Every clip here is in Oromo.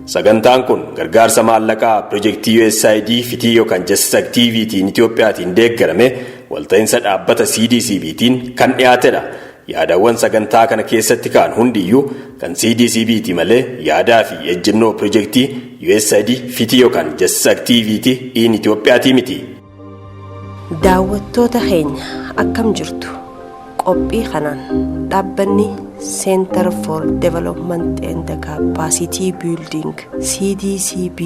Sagantaan kun gargaarsa maallaqaa pirojektii USAID Fitih yookaan Justice Activity in Itiyoophiyaatiin deeggarame walta'iinsa dhaabbata CDCBtiin kan dhiyaatedha. Yaadawwan sagantaa kana keessatti ka'an hundiyyuu kan CDCBti malee yaadaa fi ejjennoo pirojektii USAID Fitih yookaan Justice Activity in Itiyoophiyaatii miti. Daawwattoota keenya, akkam jirtu? Qophii kanaan dhaabbanni Center for Development and Capacity Building, CDCB,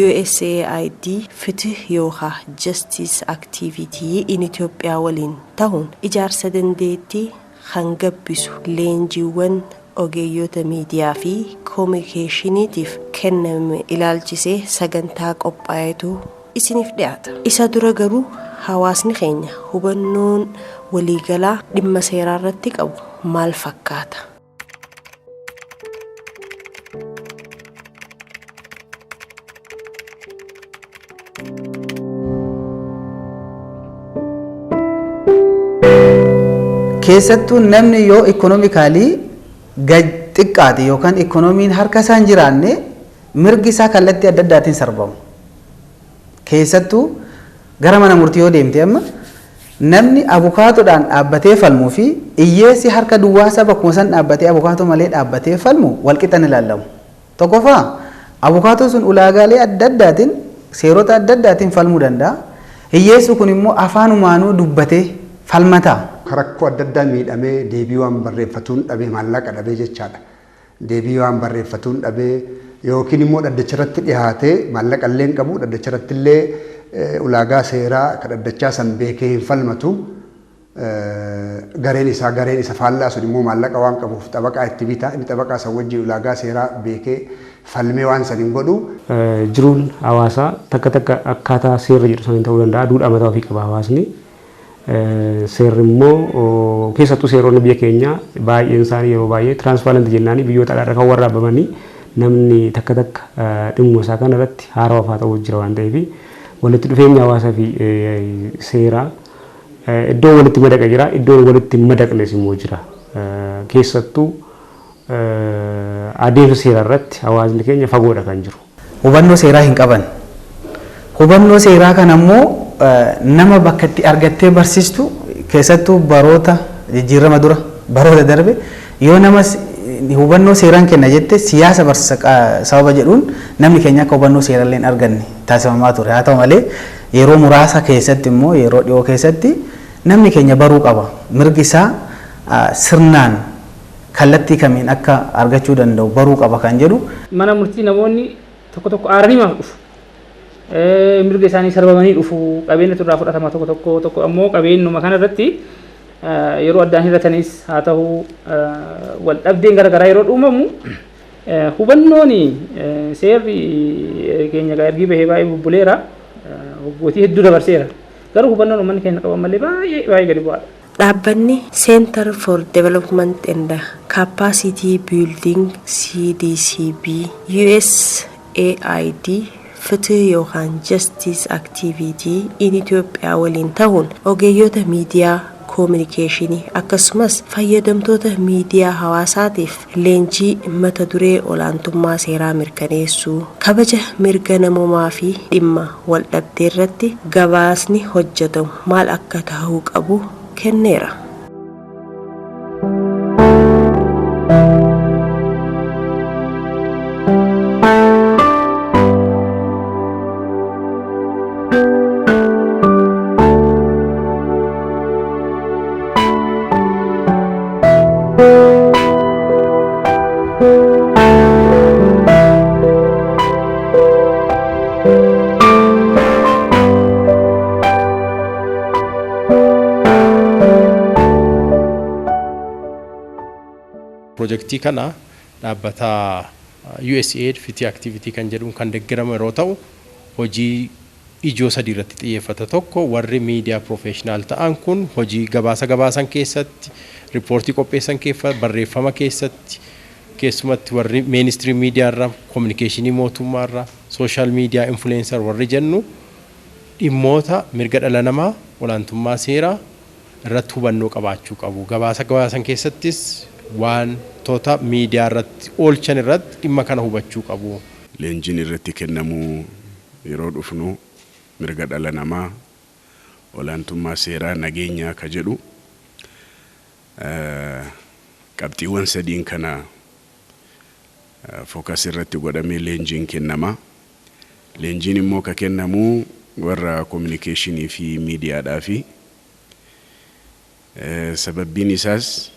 USAID Fitih yookaa Justice Activity in Itoophiyaa waliin ta'uun ijaarsa dandeettii kan gabbisu leenjiiwwan ogeeyyota miidiyaa fi koominikeeshiniitiif kenname ilaalchisee sagantaa qophaa'etu isiniif dhiyaata. Isa dura garuu hawaasni keenya hubannoon waliigalaa dhimma seeraa irratti qabu maal fakkaata? Keessattuu namni yoo economically gad xiqqaate yookaan ikoonomiin harka isaa hin jiraanne, mirgi isaa kallattii adda addaatiin sarbamu. Keessattuu gara mana murtii yoo deemte, amma namni abukaatoodhaan dhaabbatee falmuu fi hiyyeessi harka duwwaasaa bakkuma san dhaabbatee abukaatoo malee dhaabbatee falmu walqixa ni ilaalamu. Tokkoffaa, abukaatoon sun ulaagaalee adda addaatiin, seerota adda addaatiin falmuu danda'a. Hiyyeessi kun immoo afaanumaanuu dubbatee falmataa. Rakkoo adda addaa miidhamee deebii waan barreeffatuun dhabee, maallaqa dhabee jechaadha. Deebii waan barreeffatuun dhabee yookiin immoo dhaddacha irratti dhiyaatee maallaqa illee hin qabu, dhaddacha irratti illee ulaagaa seeraa ka dhaddachaa san beekee hin falmatu. Gareen isaa, gareen isa faallaa sun immoo maallaqa waan qabuuf xabaqaa itti bita. Inni xabaqaa san wajjin ulaagaa seeraa beekee falmee waan san hin godhu. Jiruun hawaasaa takka takka akkaataa seerri jedhu saniin ta'uu danda'a. Duudhaa mataa ofii qaba hawaasni. Seerri immoo, keessattuu seeronni biyya keenyaa baay'een isaanii yeroo baay'ee transparent jennaanii biyyoota alaarra kan warraabamanii namni takka takka dhimmuma isaa kana irratti haarawaa fa'aa ta'uu jira waan ta'eef, walitti dhufeenya hawaasaa fi seeraa iddoon walitti madaqe jira, iddoon walitti hin madaqnes immoo jira. Keessattuu adeemsa seeraa irratti hawaasni keenya fagoodha kan jiru. Hubannoo seeraa hin qaban. Hubannoo seeraa kana immoo nama bakka itti argattee barsiistu, keessattuu baroota jijjiirama dura, baroota darbe, yoo nama hubannoo seeraan kenna jette siyaasa barsiisa sababa jedhuun namni keenya akka hubannoo seerallee hin arganne taasifamaa ture. Haa ta'u malee, yeroo muraasa keessatti immoo, yeroo dhiyoo keessatti namni keenya baruu qaba. Mirgi isaa sirnaan kallattii kamiin akka argachuu danda'u baruu qaba kan jedhu. Mana murtii namoonni tokko tokko aaranii maaf dhufu? Mirga isaanii sarbamanii dhufu, qabeenya irraa fudhatama tokko tokko, tokko ammoo qabeenyuma kanarratti yeroo addaan hiratanis haa ta'u, wal dhabdeen garaagaraa yeroo uumamu, hubannoon seerri keenya ergii bahee baay'ee bubbuleera, waggootii hedduu dabarseera, garuu hubannoon uummanni keenya qaban malee baay'ee baay'ee gadi bu'aadha. Dhaabbanni Center for Development and Capacity Building, CDCB, USAID Fitih yookaan Justice Activity in Itoophiyaa waliin ta'uun ogeeyyota miidiyaa koominikeeshinii akkasumas fayyadamtoota miidiyaa hawaasaatiif leenjii mata duree olaantummaa seeraa mirkaneessuu, kabaja mirga namoomaa fi dhimma waldhabdee irratti gabaasni hojjetamu maal akka tahuu qabu kenneera. Pirojektii kana dhaabbata USAID Fitih Activity kan jedhuun kan deeggaramu yeroo ta'u, hojii ijoo sadii irratti xiyyeeffata. Tokko, warri miidiyaa professional ta'an kun hojii gabaasa gabaasan keessatti, riippoortii qopheessan keessa, barreeffama keessatti, keessumatti warri mainstream miidiyaa irra, kominikeeshinii mootummaa irra, social media influencer warri jennu dhimmoota mirga dhala namaa, olaantummaa seeraa irratti hubannoo qabaachuu qabu. Gabaasa gabaasan keessattis wantoota miidiyaa irratti oolchan irratti dhimma kana hubachuu qabu. Leenjiin irratti kennamuu yeroo dhufnu mirga dhala namaa, olaantummaa seeraa, nageenyaa ka jedhu qabxiiwwan sadiin kana focus irratti godhamee leenjiin kennama. Leenjiin immoo ka kennamu warra communicationii fi miidiyaadhaa fi sababbiin isaas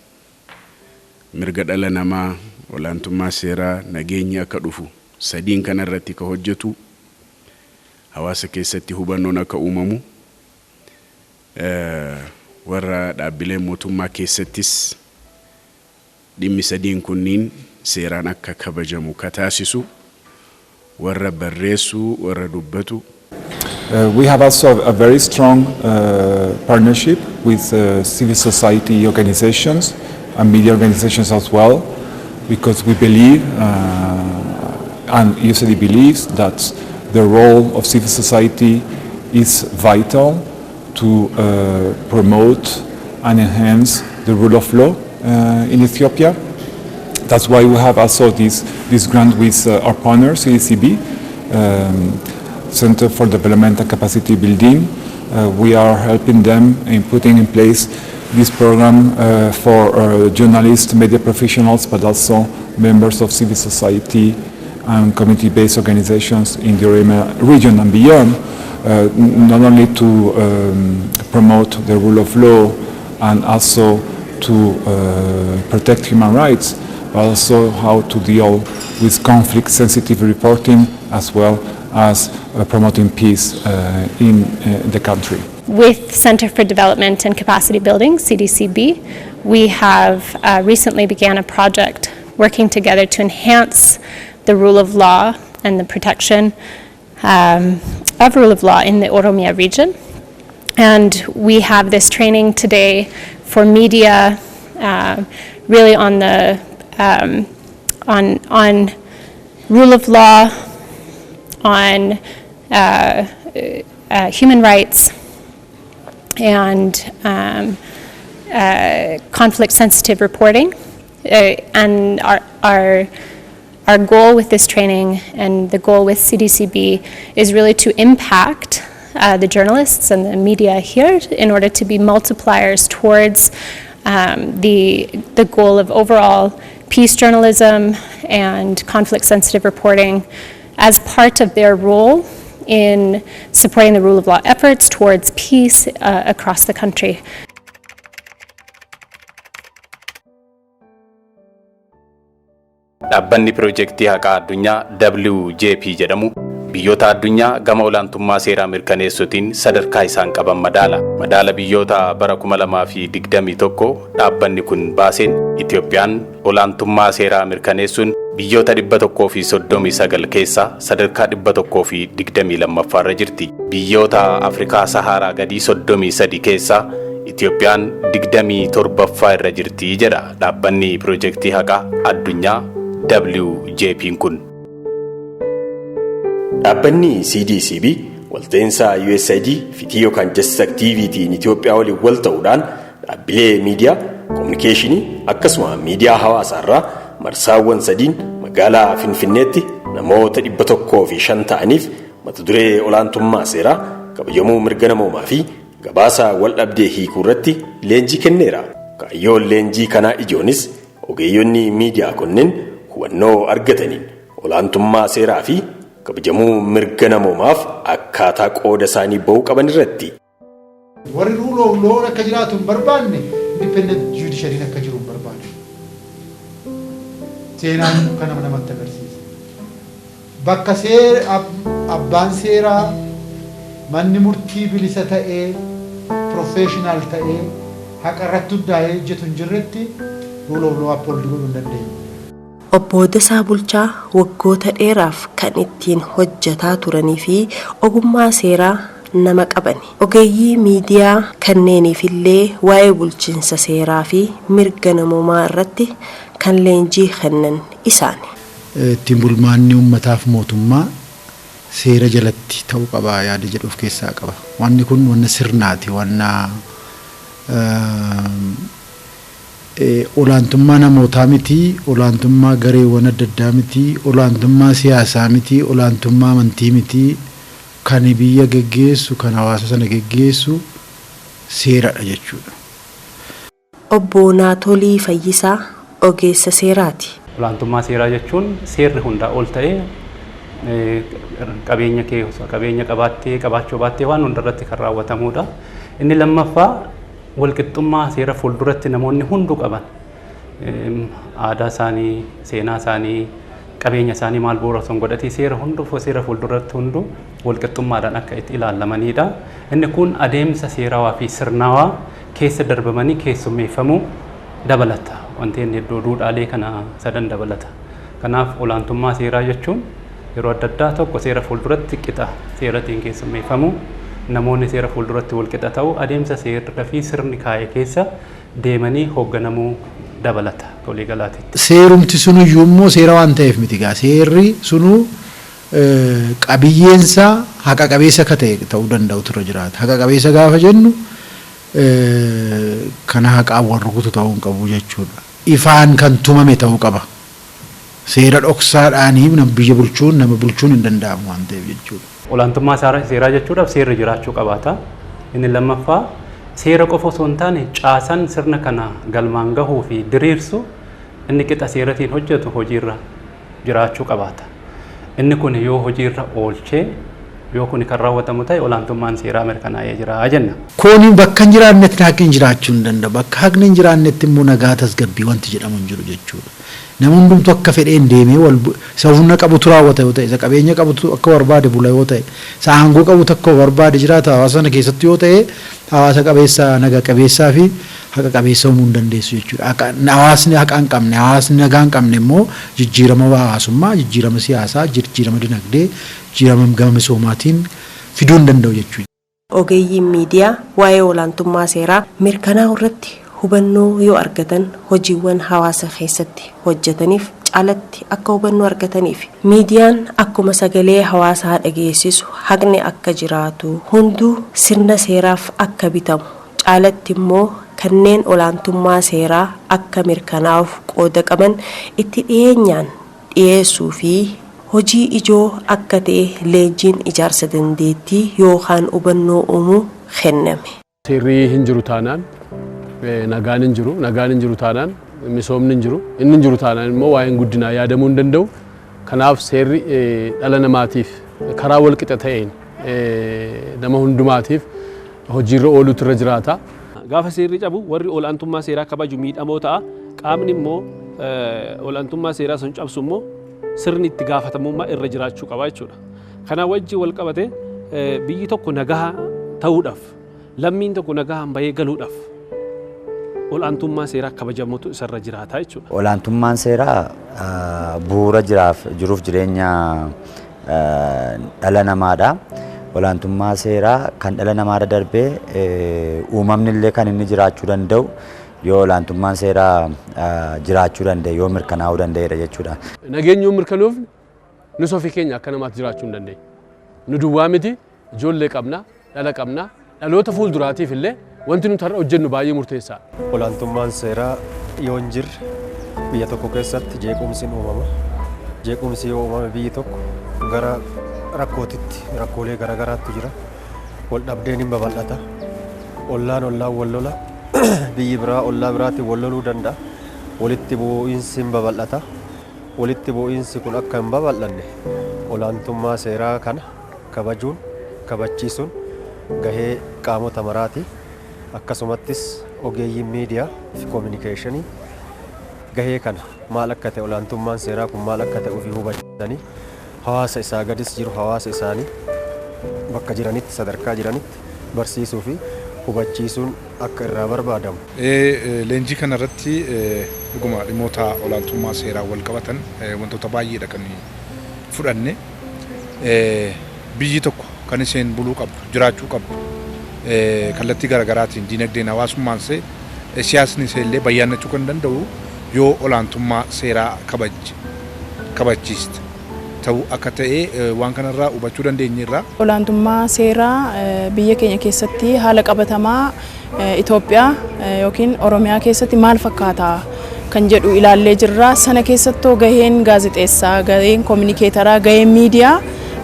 mirga dhala namaa, olaantummaa seeraa, nageenyi akka dhufu sadiin kana irratti ka hojjetu, hawaasa keessatti hubannoon akka uumamu, warra dhaabbilee mootummaa keessattis dhimmi sadiin kunniin seeraan akka kabajamu ka taasisu, warra barreessuu, warra dubbatu. We have also a very strong partnership with civil society organizations and media organizations as well, because we believe, and USAID believes, that the role of civil society is vital to promote and enhance the rule of law in Ethiopia. That's why we have also this grant with our partner, CDCB, Center for Development and Capacity Building. We are helping them in putting in place this program for journalists, media professionals, but also members of civil society and community-based organizations in the Oromia region and beyond, not only to promote the rule of law and also to protect human rights, but also how to deal with conflict-sensitive reporting as well as promoting peace in the country. With Center for Development and Capacity Building, CDCB, we have recently began a project working together to enhance the rule of law and the protection of rule of law in the Oromia region. And we have this training today for media, really on rule of law, on human rights, and conflict-sensitive reporting. And our goal with this training and the goal with CDCB is really to impact the journalists and the media here in order to be multipliers towards the goal of overall peace journalism and conflict-sensitive reporting as part of their role in supporting the rule of law efforts towards peace across the country. Dhaabbanni Piroojeektii Haqaa Addunyaa WJP jedhamu biyyoota addunyaa gama olaantummaa seeraa mirkaneessuutiin sadarkaa isaan qaban madaala. Madaala biyyoota bara 2021 dhaabbanni kun baaseen Itoophiyaan olaantummaa seeraa mirkaneessuun biyyoota 139 keessaa sadarkaa 122 irra jirti. Biyyoota Afrikaa Saharaa gadii 33 keessaa Itoophiyaan 27ffaa irra jirti jedha dhaabbanni Piroojeektii Haqaa Addunyaa WJP'n kun. Dhaabbanni CDCB walta'iinsa USAID fitii yookaan Justice Activity'n Itoophiyaa waliin wal ta'uudhaan dhaabbilee miidiyaa, kominikeeshinii akkasuma miidiyaa hawaasaarraa marsaawwan sadiin magaalaa Finfinneetti namoota 105 ta'aniif mata duree olaantummaa seeraa, kabajamuu mirga namoomaa fi gabaasa wal dhabdee hiikuu irratti leenjii kenneera. Kaayyoon leenjii kanaa ijoonis ogeeyyonni miidiyaa kunneen hubannoo argataniin olaantummaa seeraa fi kabajamuu mirga namoomaaf akkaataa qooda isaanii ba'uu qaban irratti. Warri rule of law akka jiraatu hin barbaanne, independent judiciary akka jiru hin barbaanne. Seenaan kana namatti agarsiisa. Bakka seera abbaan seeraa, manni murtii bilisa ta'ee, professional ta'ee, haqa irratti hundaa'ee hojjetu hin jirretti rule of law uphold godhuu hin dandeenyu. Obbo Dasaa Bulchaa waggoota dheeraaf kan ittiin hojjetaa turanii fi ogummaa seeraa nama qabani. Ogeeyyii miidiyaa kanneeniifillee waa'ee bulchiinsa seeraa fi mirga namoomaa irratti kan leenjii kennan isaani. Ittiin bulmaanni uummataaf mootummaa seera jalatti ta'uu qaba yaada jedhu of keessaa qaba. Wanni kun wanna sirnaati, wanna Olaantummaa namootaa miti, olaantummaa gareewwan adda addaa miti, olaantummaa siyaasaa miti, olaantummaa amantii miti. Kan biyya geggeessu, kan hawaasa sana geggeessu seeradha jechuudha. Obbo Naatolii Fayyisaa ogeessa seeraati. Olaantummaa seeraa jechuun seerri hundaa ol ta'ee qabeenya kee qabeenya qabaattee qabaachuu baattee waan hundarratti kan raawwatamudha. Inni lammaffaa walqixxummaa seera fuulduratti namoonni hunduu qaban aadaa isaanii, seenaa isaanii, qabeenya isaanii maal bu'uura osoo hin godhatiin seera hunduu seera fuulduratti hunduu walqixxummaadhaan akka itti ilaalamanidha. Inni kun adeemsa seerawaa fi sirnaawaa keessa darbamanii keessummeeffamuu dabalata. Wanti inni iddoo duudhaalee kana sadan dabalata. Kanaaf olaantummaa seeraa jechuun yeroo adda addaa tokko seera fuulduratti qixa seeratiin keessummeeffamu, namoonni seera fuulduratti walqixa ta'u, adeemsa seerraa fi sirni kaa'e keessa deemanii hoogganamuu dabalata waliigalaatitti. Seerumti sunuyyuu immoo seera waan ta'eef miti gaa, seerri sunuu qabiyyeensaa haqa qabeessa akka ta'e ta'uu danda'u turre jiraata. Haqa qabeessa gaafa jennu kana haqaan wal rukutu ta'uu hin qabu jechuudha. Ifaan kan tumame ta'uu qaba. Seera dhoksaadhaanii nama biyya bulchuun nama bulchuun hin danda'amu waan ta'eef jechuudha. Olaantummaa seeraa jechuudhaaf seerri jiraachuu qabaata. Inni lammaffaa seera qofa osoo hin taane caasaan sirna kana galmaan gahuu fi diriirsu inni qixa seeratiin hojjetu hojiirra jiraachuu qabaata. Inni kun yoo hojiirra oolchee yoo kun kan raawwatamu ta'e olaantummaan seeraa mirkanaa'ee jira jenna. Kooniin bakka hin jiraannetti haqni hin jiraachuu hin danda'u. Bakka haqni hin jiraannetti immoo nagaa tasgabbii wanti jedhamu hin jiru jechuudha. Namni hundumtu akka fedheen deemee wal isa humna qabutu raawwata yoo ta'e, isa qabeenya qabutu akka barbaade bula yoo ta'e, isa aangoo qabutu akka barbaade jiraata hawaasa sana keessatti yoo ta'e, hawaasa qabeessa, naga qabeessaa fi haqa qabeessa uumuu hin dandeessu jechuudha. Hawaasni haqa hin qabne, hawaasni nagaa hin qabne immoo jijjiirama hawaasummaa, jijjiirama siyaasaa, jijjiirama dinagdee, jijjiirama gama misoomaatiin fiduu hin danda'u jechuudha. Ogeeyyiin miidiyaa waa'ee olaantummaa seeraa mirkanaa'uu irratti hubannoo yoo argatan hojiiwwan hawaasa keessatti hojjetaniif caalatti akka hubannoo argataniif miidiyaan akkuma sagalee hawaasaa dhageessisu haqni akka jiraatu hunduu sirna seeraaf akka bitamu caalatti immoo kanneen olaantummaa seeraa akka mirkanaa'uuf qooda qaban itti dhiyeenyaan dhiyeessuu fi hojii ijoo akka ta'e leenjiin ijaarsa dandeettii yookaan hubannoo uumuu kenname. Seerri hin jiru taanaan nagaan hin jiru, nagaan hin jiru taanaan misoomni hin jiru, inni hin jiru taanaan immoo waa'een guddinaa yaadamuu hin danda'u. Kanaaf seerri dhala namaatiif karaa walqixa ta'een nama hundumaatiif hojiirra ooluutu irra jiraata. Gaafa seerri cabu warri olaantummaa seeraa kabaju miidhamoo ta'a. Qaamni immoo olaantummaa seeraa sun cabsu immoo sirni itti gaafatamummaa irra jiraachuu qaba jechuudha. Kana wajjin wal qabate biyyi tokko nagaa ta'uudhaaf, lammiin tokko nagaan bahee galuudhaaf olaantummaa seeraa kabajamutu isarra jiraata jechuudha. Olaantummaan seeraa bu'uura jiraaf jiruuf jireenya dhala namaadha. Olaantummaa seeraa kan dhala namaarra darbee uumamni illee kan inni jiraachuu danda'u yoo olaantummaan seeraa jiraachuu danda'e yoo mirkanaa'uu danda'edha jechuudha. Nageenyi yoo mirkanoofne nus ofii keenya akka namaatti jiraachuu hin dandeenye. Nu duwwaa miti, ijoollee qabna, dhala qabna, dhaloota fuulduraatiif illee wanti nuti har'a hojjennu baay'ee murteessaadha. Olaantummaan seeraa yoo hin jirre biyya tokko keessatti jeequmsi ni uumama. Jeequmsi yoo uumame biyyi tokko gara rakkootitti rakkoolee garaagaraatu jira. Wal dhabdeen hin babal'ata. Ollaan ollaan wal lola. Biyyi biraa ollaa biraatiin wal loluu danda'a. Walitti bu'iinsi hin babal'ata. Walitti bu'iinsi kun akka hin babal'anne olaantummaa seeraa kana kabajuun kabachiisuun gahee qaamota maraati. Akkasumattis ogeeyyiin miidiyaa fi koominikeeshinii gahee kana maal akka ta'e olaantummaan seeraa kun maal akka ta'e ofii hubachiisanii hawaasa isaa gadis jiru hawaasa isaanii bakka jiranitti sadarkaa jiranitti barsiisuu fi hubachiisuun akka irraa barbaadamu. Leenjii kanarratti dhuguma dhimmoota olaantummaa seeraa wal qabatan wantoota baay'eedha kan fudhanne. Biyyi tokko kan isheen buluu qabdu, jiraachuu qabdu kallattii garaagaraatiin diinagdeen hawaasummaan see siyaasni ishee illee bayyaannachuu kan danda'u yoo olaantummaa seeraa kabachiiste. ta'uu akka ta'e waan kanarraa hubachuu dandeenyeerra. Olaantummaa seeraa biyya keenya keessatti haala qabatamaa Itoophiyaa yookiin Oromiyaa keessatti maal fakkaata kan jedhu ilaallee jirra. Sana keessattoo gaheen gaazexeessaa, gaheen kominikeetaraa, gaheen miidiyaa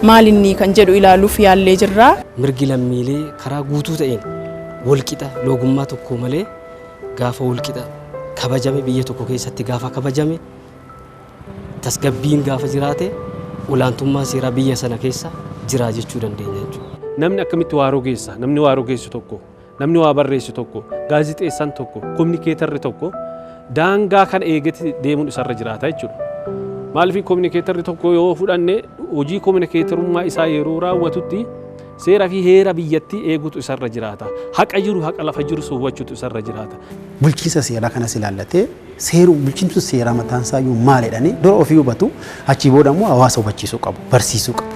maal inni kan jedhu ilaaluuf yaallee jirra. Mirgi lammiilee karaa guutuu ta'een walqixa loogummaa tokko malee gaafa walqixa kabajame biyya tokko keessatti gaafa kabajame tasgabbiin gaafa jiraate olaantummaa seeraa biyya sana keessa jira jechuu dandeenya jechuudha. Namni akkamitti waa rogeessa? Namni waa rogeessu tokko, namni waa barreessu tokko, gaazexeessaan tokko, kominikeetarri tokko daangaa kan eegatti deemuun isarra jiraata jechuudha. Maaliif kominikeetarri tokko yoo fudhanne hojii kominikeetarummaa isaa yeroo raawwatutti seera fi heera biyyattii eeguutu isarra jiraata. Haqa jiru haqa lafa jiru hubachuutu isarra jiraata. Bulchiinsa seeraa kanas ilaallatee seeru bulchiinsi seeraa mataan isaa iyyuu maal jedhanii dura ofii hubatu achii booda immoo hawaasa hubachiisuu qabu barsiisuu qabu.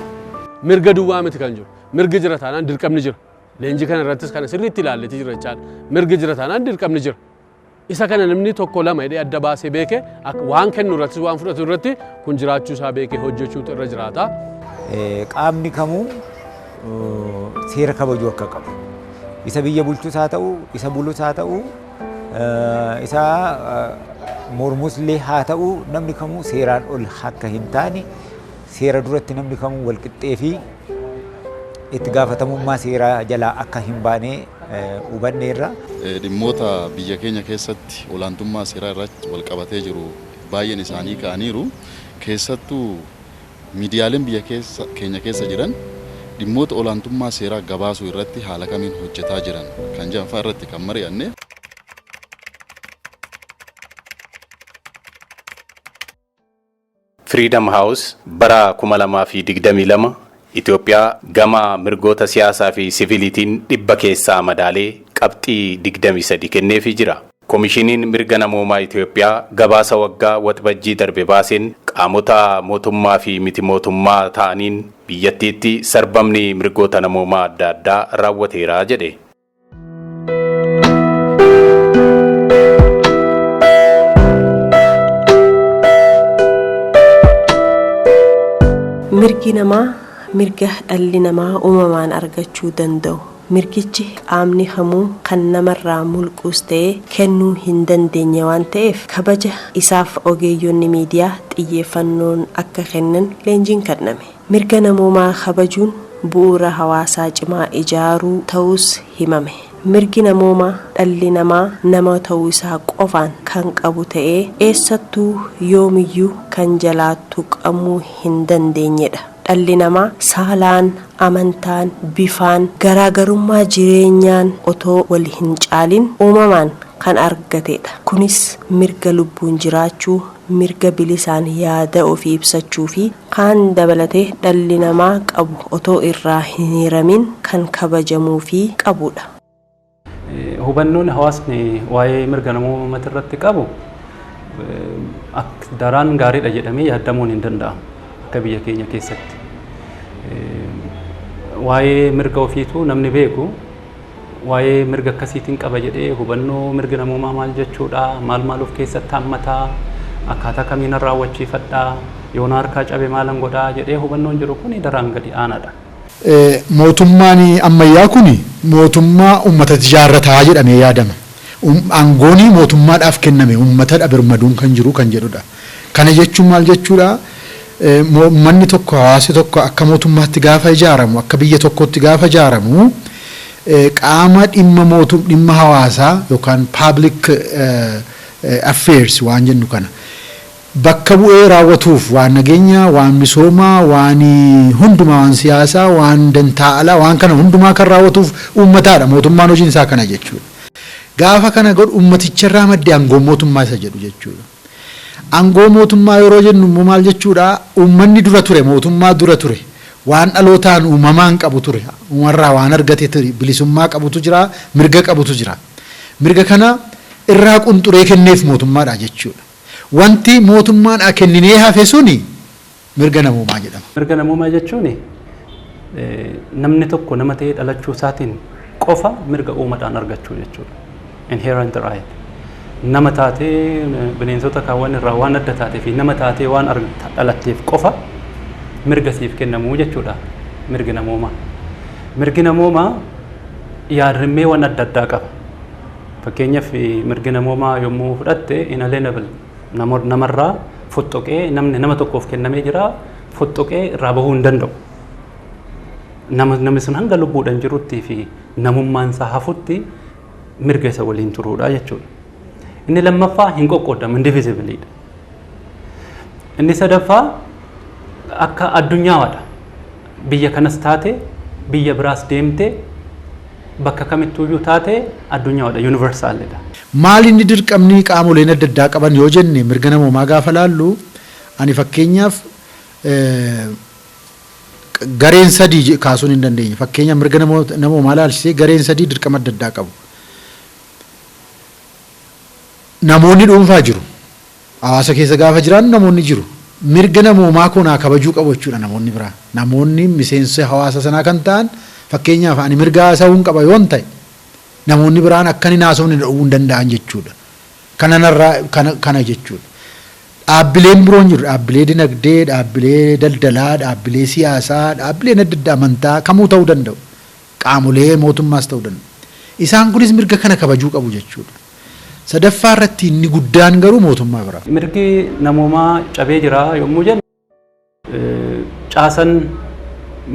Mirga duwwaa miti kan jiru. Mirgi jira taanaan dirqamni jira. Leenjii kana irrattis kana sirriitti ilaalleeti jira jechaadha. Mirgi jira taanaan dirqamni jira. Isa kana namni tokko lama jedhee adda baasee beeke waan kennu irrattis waan fudhatu irratti kun jiraachuu isaa beekee hojjechuutu irra jiraata. Qaamni kamuu seera kabajuu akka qabu. Isa biyya bulchus haa ta'u, isa bulus haa ta'u, isa mormus illee haa ta'u namni kamuu seeraan ol akka hin taane seera duratti namni kamuu walqixxee fi itti gaafatamummaa seeraa jalaa akka hin baane hubanneerra. Dhimmoota biyya keenya keessatti olaantummaa seeraa irratti wal qabatee jiru baay'een isaanii ka'aniiru. Keessattuu miidiyaaleen biyya keenya keessa jiran dhimmoota olaantummaa seeraa gabaasuu irratti haala kamiin hojjetaa jiran kan jedhan fa'aa irratti kan mari'anne. Freedom House bara 2022 Itoophiyaa gama mirgoota siyaasaa fi siviiliitiin 100 keessaa madaalee qabxii 23 kenneefii jira. Komishiniin mirga namoomaa Itoophiyaa gabaasa waggaa waxabajjii darbe baaseen qaamota mootummaa fi miti mootummaa ta'aniin biyyattiitti sarbamni mirgoota namoomaa adda addaa raawwateera jedhe. Mirgi namaa mirga dhalli namaa uumamaan argachuu danda'u. Mirgichi qaamni kamuu kan namarraa mulquus ta'ee kennuu hin dandeenye waan ta'eef kabaja isaaf ogeeyyonni miidiyaa xiyyeeffannoon akka kennan leenjiin kenname. Mirga namoomaa kabajuun bu'uura hawaasaa cimaa ijaaruu ta'us himame. Mirgi namoomaa dhalli namaa nama ta'uu isaa qofaan kan qabu ta'ee eessattuu yoomiyyuu kan jalaa tuqamuu hin dandeenyedha. Dhalli namaa saalaan, amantaan, bifaan, garaagarummaa jireenyaan otoo wal hin caalin uumamaan kan argatedha. Kunis mirga lubbuun jiraachuu, mirga bilisaan yaada ofii ibsachuu fi kaan dabalatee dhalli namaa qabu otoo irraa hin hiramin kan kabajamuu fi qabudha. Hubannoon hawaasni waa'ee mirga namoomaa irratti qabu daraan gaariidha jedhamee yaadamuun hin danda'amu akka biyya keenya keessatti. Waa'ee mirga ofiituu namni beeku waa'ee mirga akkasiitiin qaba jedhee hubannoo mirga namoomaa maal jechuudha, maal maal of keessatti hammataa, akkaataa kamiin raawwachiifadhaa, yoona harkaa cabe maalan godhaa jedhee hubannoon jiru kun daraan gadi aanaadha. Mootummaan ammayyaa kun mootummaa uummata ijaarrataa jedhamee yaadama. Aangoon mootummaadhaaf kenname uummatadha birmaduun kan jiru kan jedhudha. Kana jechuun maal jechuudha? Manni tokko hawaasni tokko akka mootummaatti gaafa ijaaramu akka biyya tokkotti gaafa ijaaramu qaama dhimma mootum dhimma hawaasaa yookaan public affairs waan jennu kana bakka bu'ee raawwatuuf waan nageenya, waan misoomaa, waan hundumaa, waan siyaasaa, waan dantaa alaa, waan kana hundumaa kan raawwatuuf uummataadha. Mootummaan hojiin isaa kana jechuudha. Gaafa kana godhu uummaticharraa madde aangoo mootummaa isa jedhu jechuudha. Aangoo mootummaa yeroo jennu immoo maal jechuudha? Uummanni dura ture, mootummaa dura ture, waan dhalootaan uumamaan qabu ture, uumarraa waan argate ture, bilisummaa qabutu jira, mirga qabutu jira. Mirga kana irraa qunxuree kenneef mootummaadha jechuudha. Wanti mootummaan kenninee hafe suni mirga namoomaa jedhama. Mirga namoomaa jechuun namni tokko nama ta'ee dhalachuu isaatiin qofa mirga uumaadhaan argachuu jechuudha. Inherent right. Nama taatee bineensota kaawwan irraa waan adda taatee fi nama taatee waan dhalatteef qofa mirga siif kennamuu jechuudha mirgi namoomaa. Mirgi namoomaa yaadrimmeewwan adda addaa qaba. Fakkeenyaaf mirgi namoomaa yommuu fudhatte inalienable namarraa fottoqee namni nama tokkoof kennamee jira fottoqee irraa bahuu hin danda'u. Namni sun hanga lubbuudhaan jiruttii fi namummaan isaa hafutti mirga isa waliin turuudha jechuudha. Inni lammaffaa hin qoqqoodamu indivisibleedha. Inni sadaffaa akka addunyaadha. Biyya kanas taate biyya biraas deemte bakka kamittuyyuu taate addunyaadha universalidha. Maal inni dirqamni qaamoleen adda addaa qaban yoo jenne mirga namoomaa gaafa laallu ani fakkeenyaaf gareen sadii kaasuun hin dandeenye. Fakkeenyaaf mirga namoomaa laalchisee gareen sadii dirqama adda addaa qabu. Namoonni dhuunfaa jiru. Hawaasa keessa gaafa jiran namoonni jiru. Mirga namoomaa kun kabajuu qabu jechuudha namoonni biraa. Namoonni miseensa hawaasa sanaa kan ta'an fakkeenyaaf ani mirga haasa'uun qaba yoon ta'e namoonni biraan akka inni haasofne dhowwuu hin danda'an jechuudha. Kana jechuudha. Dhaabbileen biroon jiru dhaabbilee dinagdee, dhaabbilee daldalaa, dhaabbilee siyaasaa, dhaabbileen adda addaa amantaa kamuu ta'uu danda'u. Qaamolee mootummaas ta'uu danda'u. Isaan kunis mirga kana kabajuu qabu jechuudha. Sadaffaa irratti inni guddaan garuu mootummaa bira. Mirgi namoomaa cabee jira yommuu jennu caasan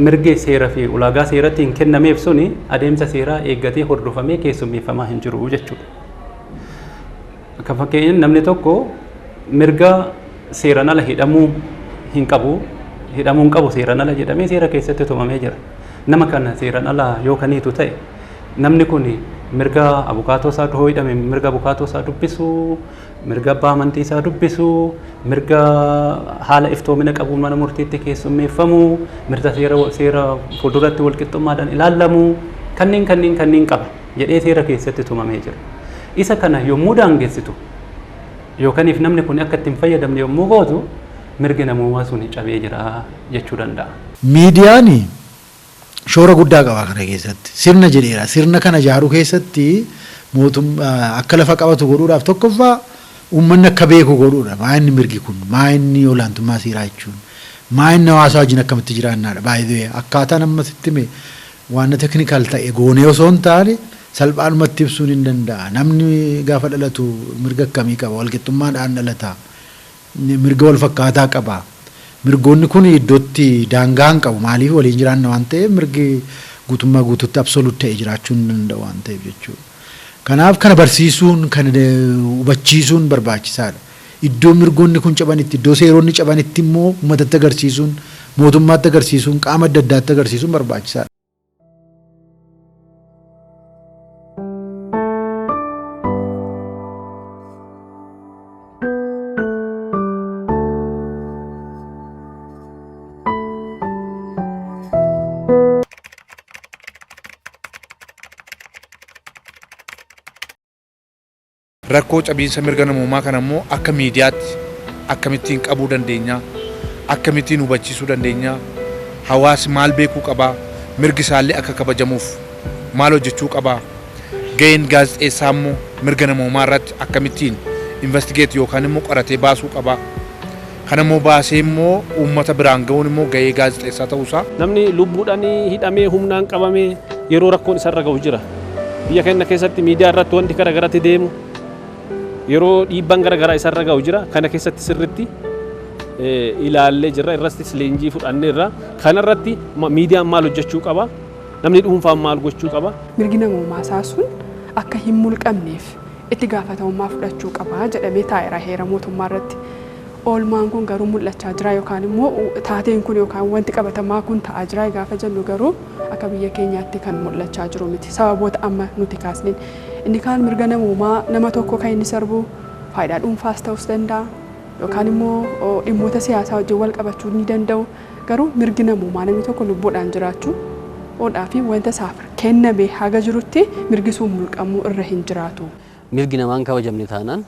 mirgi seera fi ulaagaa seeratti hin kennameef suni adeemsa seeraa eeggatee hordofamee keessummeeffamaa hin jiru jechuudha. Akka fakkeenyaatti namni tokko mirga seeraan ala hidhamuu hin qabu, hidhamuu hin qabu seeraan ala jedhamee seera keessatti tumamee jira. Nama kana seeraan ala yoo kaniitu ta'e namni kun mirga abukaatoo isaa yoo hidhame mirga abukaatoo isaa dubbisuu, mirga abbaa amantii isaa dubbisuu, mirga haala iftoomina qabuun mana murtiitti keessummeeffamuu, mirga seera fuulduratti walqixxummaadhaan ilaalamuu kanneen qaba jedhee seera keessatti tumamee jira. Isa kana yommuu daangessitu yookaaniif namni kun akka ittiin fayyadamne yommuu gootu mirgi namoomaa sun cabee jira jechuu danda'a. Miidiyaan shoora guddaa qaba kana keessatti. Sirna jedheera. Sirna kana ijaaruu keessatti mootummaa akka lafa qabatu godhuudhaaf tokkoffaa uummanni akka beeku godhuudha. Maa inni mirgi kun, maa inni olaantummaa seeraa jechuun, maa inni hawaasa wajjin akkamitti jiraannaadha. Baay'ee akkaataan amma sitti hime waan teknikaal ta'e goonee osoo hin taane salphaadhumatti ibsuun hin danda'a. Namni gaafa dhalatu mirga akkamii qaba? Walqixxummaadhaan dhalata. Mirga wal fakkaataa qaba. Mirgoonni kun iddootti daangaa hin qabu. Maaliif waliin jiraanna waan ta'eef mirgi guutummaa guutuutti absoluut ta'e jiraachuu hin danda'u waan ta'eef jechuudha. Kanaaf kana barsiisuun kan hubachiisuun barbaachisaadha. Iddoo mirgoonni kun cabanitti, iddoo seeronni cabanitti immoo uummatatti agarsiisuun, mootummaatti agarsiisuun, qaama adda addaatti agarsiisuun barbaachisaadha. Rakkoo cabiinsa mirga namoomaa kana immoo akka miidiyaatti akkamittiin qabuu dandeenya, akkamittiin hubachiisuu dandeenya, hawaasni maal beekuu qabaa, mirgi isaallee akka kabajamuuf maal hojjechuu qabaa, gaheen gaazexeessaa immoo mirga namoomaa irratti akkamittiin investigeet yookaan immoo qoratee baasuu qabaa. Kana immoo baasee immoo uummata biraan gahuun immoo gahee gaazexeessaa ta'uusaa. Namni lubbuudhaan hidhamee humnaan qabamee yeroo rakkoon isarra gahu jira. Biyya keenya keessatti miidiyaa irratti wanti gara garatti deemu yeroo dhiibbaan gara garaa isarra gahu jira. Kana keessatti sirriitti ilaallee jirra. Irrattis leenjii fudhanneerra. Kanarratti miidiyaan maal hojjechuu qaba? Namni dhuunfaan maal gochuu qaba? Mirgi namoomaa isaa sun akka hin mulqamneef itti gaafatamummaa fudhachuu qaba jedhamee taa'eera heera mootummaa irratti. Oolmaan kun garuu mul'achaa jira yookaan immoo taateen kun yookaan wanti qabatamaa kun ta'aa jira gaafa jennu garuu akka biyya keenyaatti kan mul'achaa jiru miti. Sababoota amma nuti kaasneen inni kaan mirga namoomaa nama tokko kan inni sarbu faayidaa dhuunfaas ta'uus danda'a yookaan immoo dhimmoota siyaasaa wajjin wal qabachuu ni danda'u. Garuu mirgi namoomaa namni tokko lubbuudhaan jiraachuu oodhaa fi wanta isaaf kenname haga jirutti mirgi sun mulqamuu irra hin jiraatu. Mirgi namaan kabajamne taanaan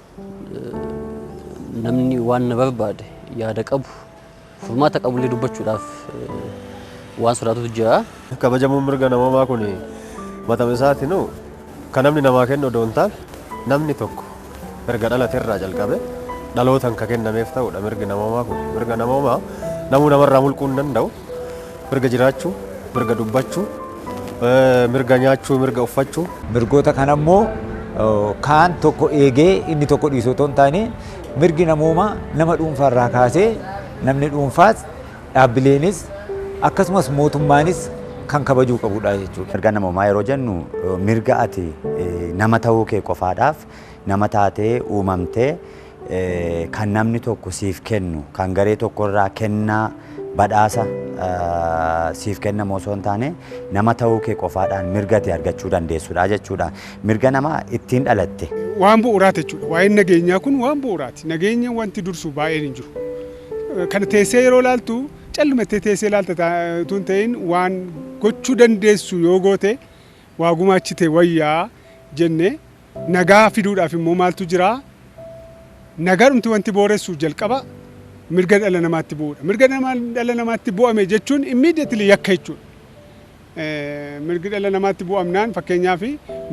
namni waan na barbaade yaada qabu furmaata qabullee dubbachuudhaaf waan sodaatutu jira. Kabajamuun mirga namoomaa kun matama isaatinuu kan namni namaa kennu odoo hin taane namni tokko mirga dhalate irraa jalqabe dhalootaan kan kennameef ta'udha mirgi namoomaa kun. Mirga namoomaa Namuu namarraa mulquu hin danda'u. Mirga jiraachuu, mirga dubbachuu, mirga nyaachuu, mirga uffachuu. Mirgoota kana immoo kaan tokko eegee inni tokko dhiisuu otoo hin taane, mirgi namoomaa nama dhuunfaarraa kaasee namni dhuunfaas, dhaabbileenis, akkasumas mootummaanis kan kabajuu qabudha jechuudha. Mirga namoomaa yeroo jennu, mirga ati nama ta'uu kee qofaadhaaf, nama taatee uumamtee, kan namni tokko siif kennu, kan garee tokkorraa kennaa badhaasa siif kennamu osoo hin taane, nama ta'uu kee qofaadhaan mirga ati argachuu dandeessudha jechuudha. Mirga nama ittiin dhalatte. Waan bu'uuraati jechuudha. Waa'een nageenyaa kun waan bu'uuraati. Nageenya wanti dursu baay'een hin jiru. Kana teessee yeroo ilaaltu, callumattee teessee ilaalta tun ta'in, waan gochuu dandeessu yoo goote waa gumaachite wayyaa jenne. Nagaa fiduudhaaf immoo maaltu jira? Nagaadhumti wanti booressu jalqaba mirga dhala namaatti bu'uudha. Mirga dhala namaatti bu'ame jechuun immediately yakka jechuudha. Mirgi dhala namaatti bu'amnaan, fakkeenyaaf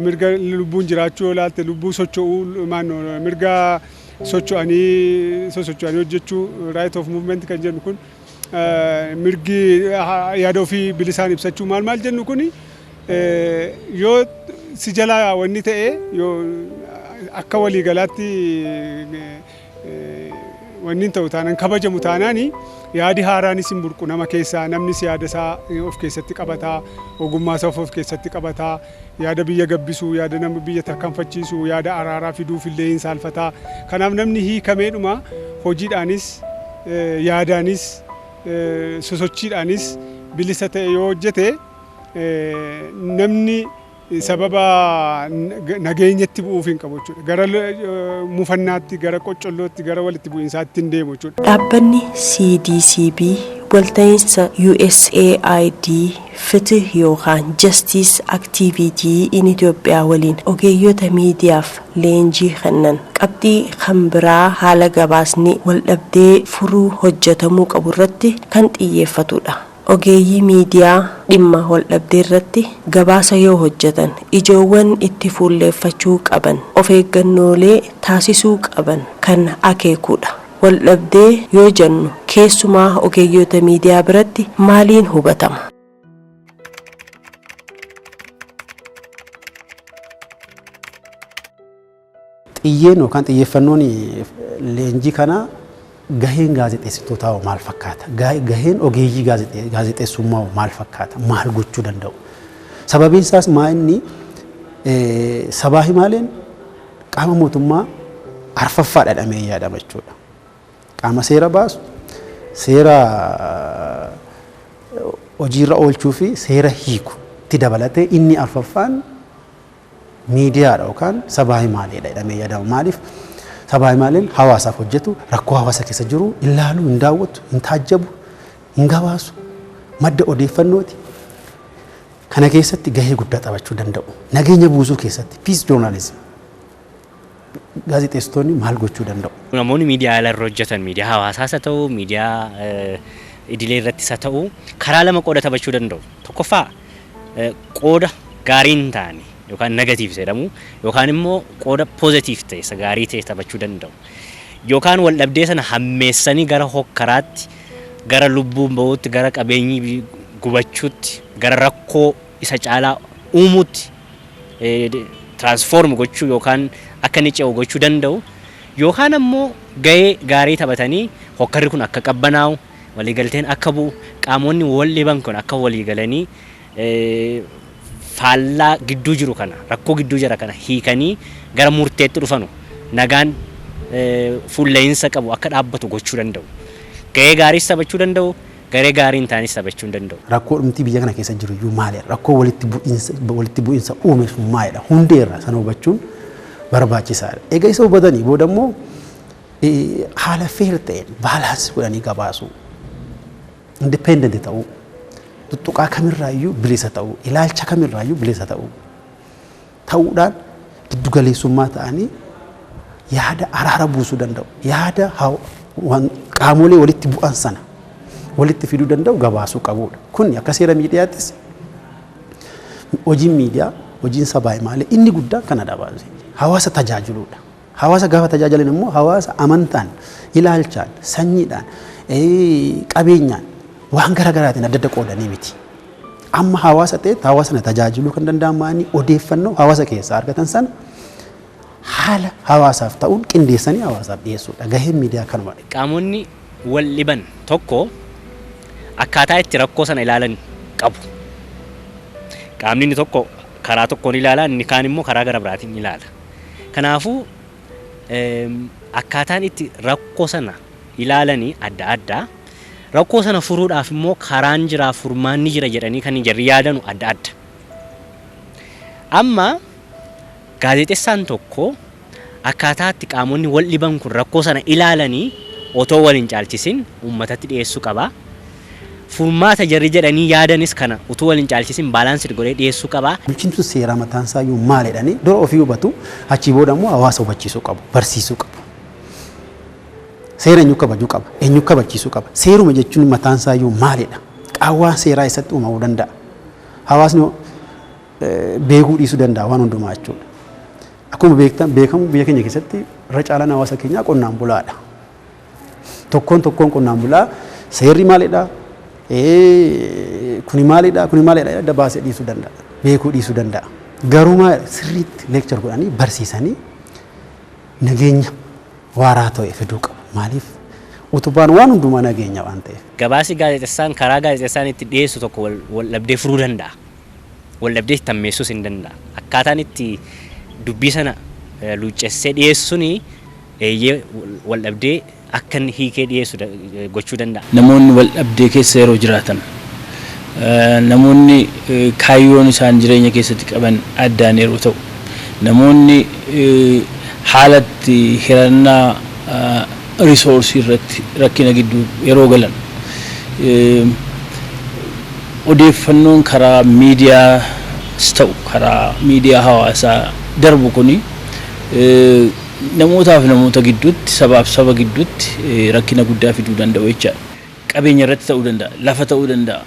mirga lubbuun jiraachuu yoo ilaalte, lubbuu socho'uu, mirga socho'anii sosocho'anii hojjechuu, right of movement kan jennu kun, mirgi yaada ofii bilisaan ibsachuu, maal maal jennu kun, yoo si jalaa wanni ta'e, yoo akka waliigalaatti wanni ta'u taanaan, kabajamu taanaani, yaadi haaraanis hin burqu nama keessaa. Namnis yaada isaa of keessatti qabataa, ogummaa isaa of keessatti qabataa, yaada biyya gabbisuu, yaada nama biyya tarkaanfachiisu, yaada araaraa fiduuf illee hin saalfataa. Kanaaf namni hiikameedhuma hojiidhaanis, yaadaanis, sosochiidhaanis bilisa ta'e yoo hojjete, namni sababa nageenyatti bu'uuf hin qabu jechuudha. Gara mufannaatti, gara qoccollootti, gara walitti bu'iinsaatti hin deemu jechuudha. Dhaabbanni CDCB walta'iinsa USAID Fitih yookaan Justice Activity in Itoophiyaa waliin ogeeyyota miidiyaaf leenjii kennan. Qabxii kan biraa haala gabaasni waldhabdee furuu hojjetamuu qabu irratti kan xiyyeeffatudha. Ogeeyyii miidiyaa dhimma waldhabdee irratti gabaasa yoo hojjetan ijoowwan itti fuulleeffachuu qaban, of eeggannoolee taasisuu qaban kan akeekudha. Waldhabdee yoo jennu keessumaa ogeeyyota miidiyaa biratti maaliin hubatama? Xiyyeen yookaan xiyyeeffannoon leenjii kana gaheen gaazexeessitootaa maal fakkaata? Gaheen ogeeyyii gaazexeessummaa maal fakkaata? Maal gochuu danda'u? Sababiin isaas maa inni sabaa himaaleen qaama mootummaa arfaffaadha jedhamee yaadama jechuudha. Qaama seera baasu, seera hojiirra oolchuu fi seera hiiku itti dabalatee inni arfaffaan miidiyaadha yookaan sabaa himaaleedha jedhamee yaadama. Maaliif? Sabaa himaaleen hawaasaaf hojjetu, rakkoo hawaasa keessa jiru hin laalu, hin daawwatu, hin taajjabu, hin gabaasu, madda odeeffannooti. Kana keessatti gahee guddaa taphachuu danda'u. Nageenya buusuu keessatti, peace journalism, gaazexeessitoonni maal gochuu danda'u? Namoonni miidiyaa irra hojjetan, miidiyaa hawaasaas haa ta'u, miidiyaa idilee irrattis haa ta'u, karaa lama qooda taphachuu danda'u. Tokkoffaa, qooda gaarii hin taane yookaan negative jedhamu, yookaan immoo qooda positive ta'e, isa gaarii ta'e taphachuu danda'u. Yookaan wal dhabdee sana hammeessanii gara hokkaraatti, gara lubbuun bahuutti, gara qabeenyi gubachuutti, gara rakkoo isa caalaa uumuutti transform gochuu yookaan akka inni ce'u gochuu danda'u. Yookaan ammoo gahee gaarii taphatanii hokkarri kun akka qabbanaa'u, waliigalteen akka bu'u, qaamonni wal dhiban kun akka walii galanii faallaa gidduu jiru kana, rakkoo gidduu jira kana hiikanii gara murteetti dhufanu, nagaan fuulla'iinsa qabu akka dhaabbatu gochuu danda'u. Gahee gaariis taphachuu danda'u, garee gaarii hin taanes taphachuu hin danda'u. Rakkoo dhumti biyya kana keessa jiru iyyuu maalidha? Rakkoo walitti bu'iinsa uume sun maalidha? Hundeerra sana hubachuun barbaachisaadha. Egaa isa hubatanii booda immoo haala fair ta'een balance godhanii gabaasuu, independent ta'uu, tuttuqaa kamirraayyuu bilisa ta'uu, ilaalcha kamirraayyuu bilisa ta'uu ta'uudhaan giddugaleessummaa ta'anii yaada araara buusuu danda'u, yaada qaamolee walitti bu'an sana walitti fiduu danda'u gabaasuu qabudha. Kun akka seera miidiyaattis hojiin miidiyaa, hojiin sabaa himaalee inni guddaan kanadha baasee. Hawaasa tajaajiluudha. Hawaasa gaafa tajaajilan immoo hawaasa amantaan, ilaalchaan, sanyiidhaan, qabeenyaan waan garaagaraatiin adda adda qoodanii miti. Amma hawaasa ta'etti hawaasa sana tajaajiluu kan danda'an odeeffannoo hawaasa keessaa argatan sana haala hawaasaaf ta'uun qindeessanii hawaasaaf dhiyeessuudha. Gaheen miidiyaa kanuma. Qaamonni wal dhiban tokko akkaataa itti rakkoo sana ilaalan qabu. Qaamni inni tokko karaa tokkoon ilaala, inni kaan immoo karaa gara biraatiin ilaala. Kanaafuu akkaataan itti rakkoo sana ilaalanii adda addaa. Rakkoo sana furuudhaaf immoo karaan jira, furmaanni jira jedhanii kan jarri yaadanu adda adda. Amma gaazexeessaan tokko akkaataa itti qaamonni wal dhiban kun rakkoo sana ilaalanii otoo wal hin caalchisin uummatatti dhiyeessuu qaba. Furmaata jarri jedhanii yaadanis kana utuu wal hin caalchisin baalaansii godhee dhiyeessuu qaba. Bulchiinsi seeraa mataan isaa iyyuu maal jedhanii dura ofii hubatu, achii booda immoo hawaasa hubachiisuu qabu, barsiisuu qabu. Seera eenyu kabajuu qaba, eenyu kabachiisuu qaba. Seeruma jechuun mataan isaa iyyuu maalidha? Qaawwaan seeraa eessatti uumamuu danda'a? Hawaasni beekuu dhiisuu danda'a waan hundumaa jechuudha. Akkuma beekamu biyya keenya keessatti irra caalaan hawaasa keenyaa qonnaan bulaadha. Tokkoon tokkoon qonnaan bulaa seerri maalidha? Kuni maalidha? Kuni maalidha? Adda baasee dhiisuu danda'a. Beekuu dhiisuu danda'a. Garuu sirriitti leekchar godhanii barsiisanii nageenya waaraa ta'e fiduu qabu. Maaliif utubaan waan hundumaa nageenya waan ta'eef. Gabaasi gaazexeessaan karaa gaazexeessaan itti dhiyeessu tokko wal dhabdee furuu danda'a. Wal dhabdee itti hammeessuus hin danda'a. Akkaataan itti dubbii sana luuccessee dhiyeessuun eeyyee wal dhabdee akka inni hiikee dhiyeessu gochuu danda'a. Namoonni wal dhabdee keessa yeroo jiraatan, namoonni kaayyoon isaan jireenya keessatti qaban addaan yeroo ta'u, namoonni haalatti hirannaa risoorsii irratti rakkina gidduu yeroo galan, odeeffannoon karaa miidiyaas ta'u karaa miidiyaa hawaasaa darbu kuni namootaaf namoota gidduutti, sabaaf saba gidduutti rakkina guddaa fiduu danda'u jechaadha. Qabeenya irratti ta'uu danda'a, lafa ta'uu danda'a,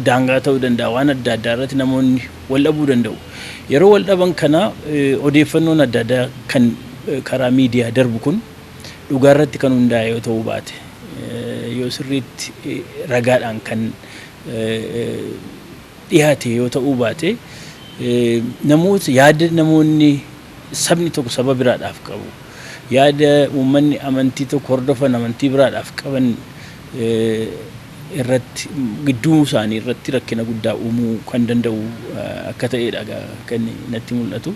daangaa ta'uu danda'a, waan adda addaa irratti namoonni wal dhabuu danda'u. Yeroo wal dhaban kana odeeffannoon adda addaa kan karaa miidiyaa darbu kun dhugaa irratti kan hundaa'e yoo ta'uu baate, yoo sirriitti ragaadhaan kan dhiyaate yoo ta'uu baate, namoota yaada namoonni sabni tokko saba biraadhaaf qabu, yaada uummanni amantii tokko hordofan amantii biraadhaaf qaban irratti gidduu isaanii irratti rakkina guddaa uumuu kan danda'u akka ta'edha kan natti mul'atu.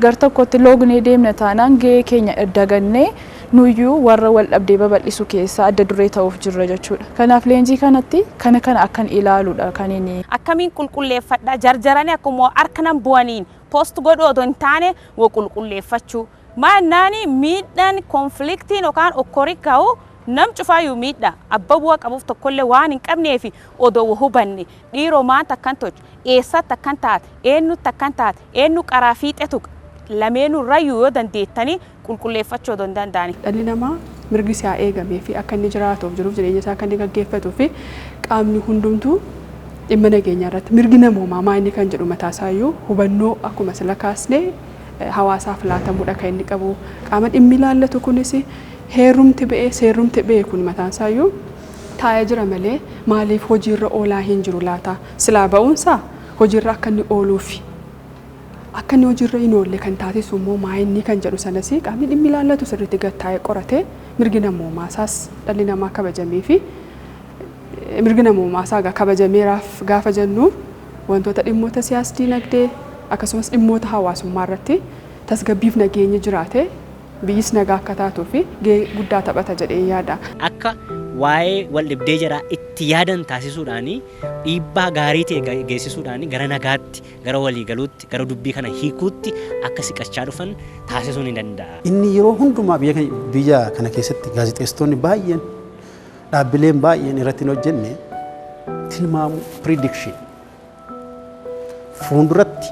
Gar tokkotti loognee deemna taanaan gahee keenya dagannee nuyyuu warra wal dhabdee babal'isu keessaa adda duree ta'uuf jirra jechuudha. Kanaaf leenjii kanatti kana kana akkan ilaaluudha kan inni. Akkamiin qulqulleeffadha jarjaranii akkuma harka nan bu'aniin post godhu otoo hin taane wa qulqulleeffachuu. Maannaani miidhaan konfliktiin yookaan okkori ka'u nam cufaayyuu miidha. Abba bu'aa qabuuf tokkollee waan hin qabneef odoo wa hubanne dhiiroo maanta akkan tolchu, eessatti akkan taate, eenyutti akkan taate, eenyu qaraa fiixee tuqa. Lameenuu irrayyuu yoo dandeettanii qulqulleeffachuu odoo hin danda'ani. Dhalli namaa mirgi isaa eegamee fi akka inni jiraatuuf jiruuf jireenya isaa akka inni gaggeeffatuu fi qaamni hundumtuu dhimma nageenyaa irratti mirgi namoomaa maa inni kan jedhu mataa isaayyuu hubannoo akkuma sila kaasnee hawaasaaf laatamuudha kan inni qabu. Qaama dhimmi ilaallatu kunis heerumti ba'ee seerumti ba'e kun mataan isaayyuu taa'ee jira malee maaliif hojiirra oolaa hin jiru laata? Silaa ba'uunsaa hojiirra akka inni ooluufi. Akka inni hojiirra hin oolle kan taasisu immoo maa inni kan jedhu sanas qaamni dhimmi ilaallatu sirriitti gad taa'ee qoratee mirgi namoomaa isaas dhalli namaa kabajamee fi mirgi namoomaa isaa kabajameeraaf gaafa jennu wantoota dhimmoota siyaas diinagdee akkasumas dhimmoota hawaasummaa irratti tasgabbiif nageenyi jiraate biyyis nagaa akka taatuu fi gahee guddaa taphata jedhee yaada. Akka waa'ee wal dhibdee jaraa itti yaadan taasisuudhaani dhiibbaa gaarii ta'e geessisuudhaani gara nagaatti, gara waliigaluutti, gara dubbii kana hiikuutti akka siqachaa dhufan taasisuu ni danda'a. Inni yeroo hundumaa biyya kana keessatti gaazexeessitoonni baay'een dhaabbileen baay'een irratti hin hojjenne tilmaamu prediction fuulduratti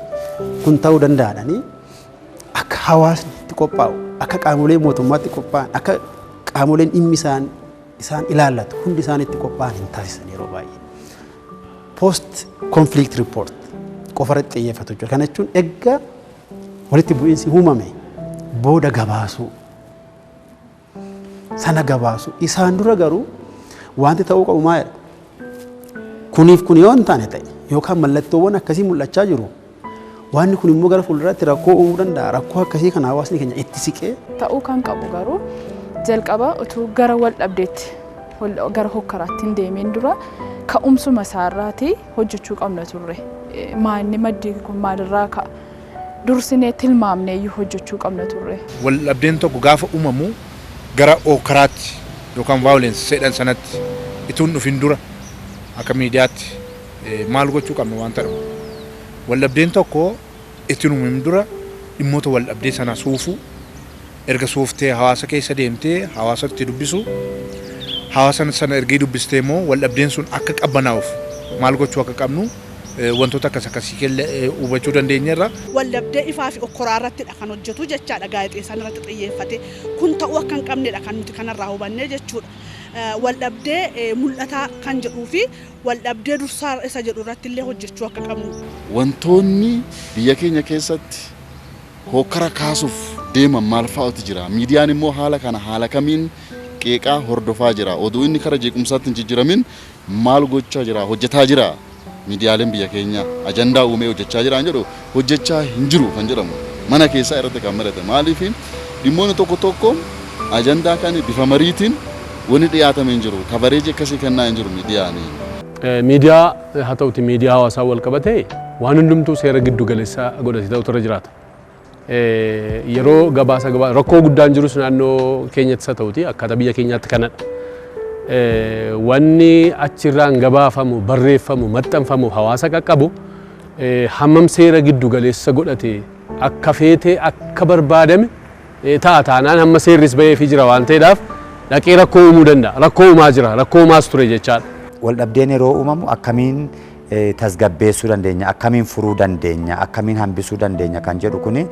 kun ta'uu danda'anii akka hawaasni itti qophaa'u, akka qaamolee mootummaatti qophaa'an, akka qaamoleen dhimmi isaan ilaallatu hundi isaan itti qophaa'an hin taasisan yeroo baay'ee. Post conflict report qofa irratti xiyyeeffatu jechuudha. Kana jechuun egaa walitti bu'iinsi uumame Booda gabaasuu. Sana gabaasu. Isaan dura garuu wanti ta'uu qabu maalidha? Kuniif kun yoo hin taane ta'e yookaan mallattoowwan akkasii mul'achaa jiru, wanni kun immoo gara fuulduraatti rakkoo uumuu danda'a. Rakkoo akkasii kana hawaasni keenya itti siqee Ta'uu kan qabu garuu jalqaba utuu gara wal dhabdeetti, gara hokkaraatti hin deemin dura ka'umsuma isaarraati hojjechuu qabna turre. Maanni maddi kun maalirraa ka'a? Dursinee tilmaamnee iyyuu hojjechuu qabna turre. Wal dhabdeen tokko gaafa uumamu gara hokkaraatti yookaan violence jedhan sanatti ituun dhufin dura akka miidiyaatti maal gochuu qabna waan ta'u. Wal dhabdeen tokko ittiin uumamin dura dhimmoota wal dhabdee sana suufuu, erga suuftee hawaasa keessa deemtee hawaasatti dubbisu, hawaasa sana ergee dubbistee immoo wal dhabdeen sun akka qabbanaa'uuf maal gochuu akka qabnu wantoota akkas akkasii hubachuu dandeenyeerra. Waldhabdee ifaa fi okkoraa irrattidha kan hojjetu jechaadha. Gaazexeessaan irratti xiyyeeffate kun ta'uu akka hin qabnedha kan nuti kanarraa hubannee jechuudha. Waldhabdee mul'ataa kan jedhuu fi waldhabdee dursaa isa jedhu irratti illee hojjechuu akka qabnu. Wantoonni biyya keenya keessatti hokkara kaasuuf deeman maal fa'aatu jira? Miidiyaan immoo haala kana haala kamiin qeeqaa hordofaa jira? Oduu inni kara jeequmsaatti hin jijjiiramin maal gochaa jira? Hojjetaa jira? Miidiyaaleen biyya keenya ajandaa uumee hojjechaa jira jedhu, hojjechaa hin jiru kan jedhamu mana keessaa irratti kan mari'ate. Maaliif dhimmoonni tokko tokko ajandaa kan bifa mariitiin wanni dhiyaatame hin jiru, coverage akkasii kennaa hin jiru miidiyaan. Miidiyaa haa ta'uti, miidiyaa hawaasaa wal qabatee waan hundumtuu seera giddu galeessaa godhate ta'utu irra jiraata. Yeroo gabaasa rakkoo guddaan jirus naannoo keenyattis haa ta'uti, akkaataa biyya keenyaatti kanadha. Wanni achirraan gabaafamu, barreeffamu, maxxanfamu, hawaasa qaqqabu hammam seera giddu galeessa godhate? Akka feetee akka barbaadame ta'a taanaan, hamma seerris baheefii jira waan ta'eedhaaf, dhaqee rakkoo uumuu danda'a. Rakkoo uumaa jira, rakkoo uumaas ture jechaadha. Waldhabdeen yeroo uumamu akkamiin tasgabbeessuu dandeenya, akkamiin furuu dandeenya, akkamiin hambisuu dandeenya kan jedhu kuni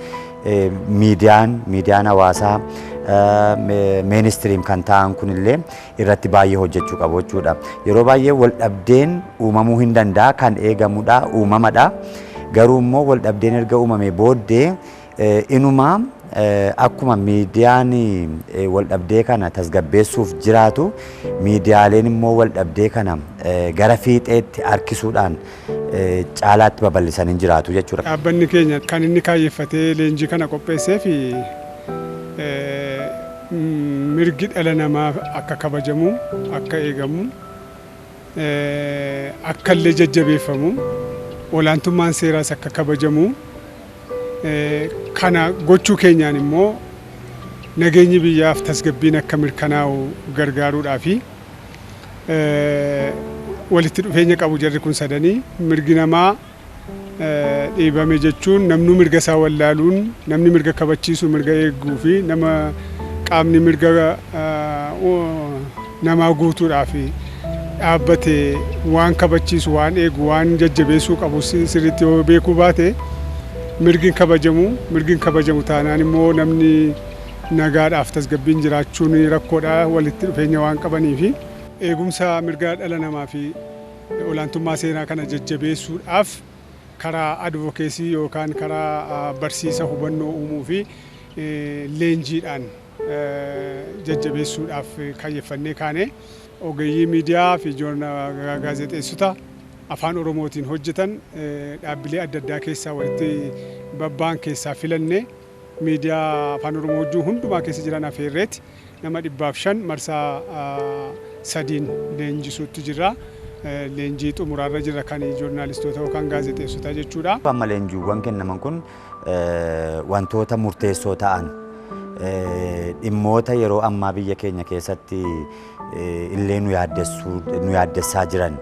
miidiyaan hawaasaa mainstream kan ta'an kunillee irratti baay'ee hojjechuu qabu jechuudha. Yeroo baay'ee waldhabdeen uumamuu hin danda'a, kan eegamudha, uumamadha. Garuu immoo waldhabdeen erga uumame booddee inuma akkuma miidiyaan waldhabdee kana tasgabbeessuuf jiraatu, miidiyaaleen immoo waldhabdee kana gara fiixeetti harkisuudhaan caalaatti babal'isanii jiraatu jechuudha. Dhaabbanni keenya kan inni kaayyeffatee leenjii kana qopheessee fi mirgi dhala namaa akka kabajamu, akka eegamu, akka illee jajjabeeffamu, olaantummaan seeraas akka kabajamu, kana gochuu keenyaan immoo nageenyi biyyaaf tasgabbiin akka mirkanaa'u gargaaruudhaa fi walitti dhufeenya qabu jarri kun sadanii. Mirgi namaa dhiibame jechuun namnuu mirga isaa wallaaluun, namni mirga kabachiisu, mirga eeguu fi nama qaamni mirga namaa guutuudhaaf dhaabbate waan kabachiisu, waan eegu, waan jajjabeessuu qabu sirriitti yoo beekuu baate mirgi hin kabajamu. Mirgi hin kabajamu taanaan immoo namni nagaadhaaf tasgabbiin jiraachuun rakkoodha. Walitti dhufeenya waan qabanii fi eegumsa mirga dhala namaa fi olaantummaa seeraa kana jajjabeessuudhaaf karaa advocacy yookaan karaa barsiisa hubannoo uumuu fi leenjiidhaan jajjabeessuudhaaf kaayyeffannee kaane. Ogeeyyii miidiyaa fi gaazexeessota Afaan Oromootiin hojjetan dhaabbilee adda addaa keessaa walitti babba'an keessaa filanne, miidiyaa Afaan Oromoo hojii hundumaa keessa jiran afeerreeti nama 105 marsaa sadiin leenjisuutti jirra. Leenjii xumuraarra jira kan joornaalistoota yookaan gaazexeessotaa jechuudha. Amma leenjiiwwan kennaman kun wantoota murteessoo ta'an, dhimmoota yeroo ammaa biyya keenya keessatti illee nu yaaddessaa jiran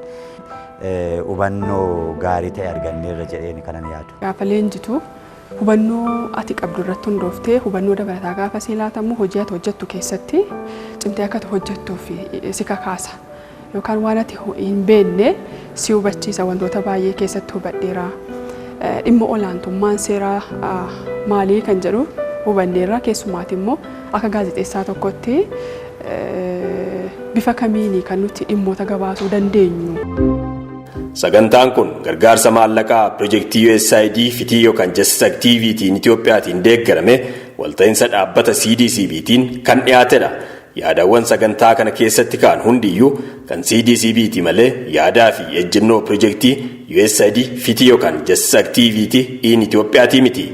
hubannoo gaarii ta'e arganneerra jedheen kanan yaadu. Gaafa leenjitu hubannoo ati qabdu irratti hundooftee hubannoo dabalataa gaafa sii laatamu, hojii ati hojjettu keessatti cimtee akka ati hojjettuuf si kakaasa. Yookaan waan ati hin beekne si hubachiisa. Wantoota baay'ee keessatti hubadheera. Dhimma olaantummaan seeraa maalii kan jedhu hubanneerra. Keessumaati immoo akka gaazexeessaa tokkotti bifa kamiini kan nuti dhimmoota gabaasuu dandeenyu. Sagantaan kun gargaarsa maallaqaa pirojektii USAID fitii yookaan Justice Activity Itiyoophiyaatiin deeggarame. walta'iinsa dhaabbata CDCBtiin kan dhiyaatedha. Yaadawwan sagantaa kana keessatti ka'an hundiyyuu kan CDCBti malee yaadaa fi ejjennoo pirojektii USAID FITI yookaan Justice Activity in Itiyoophiyaatii miti.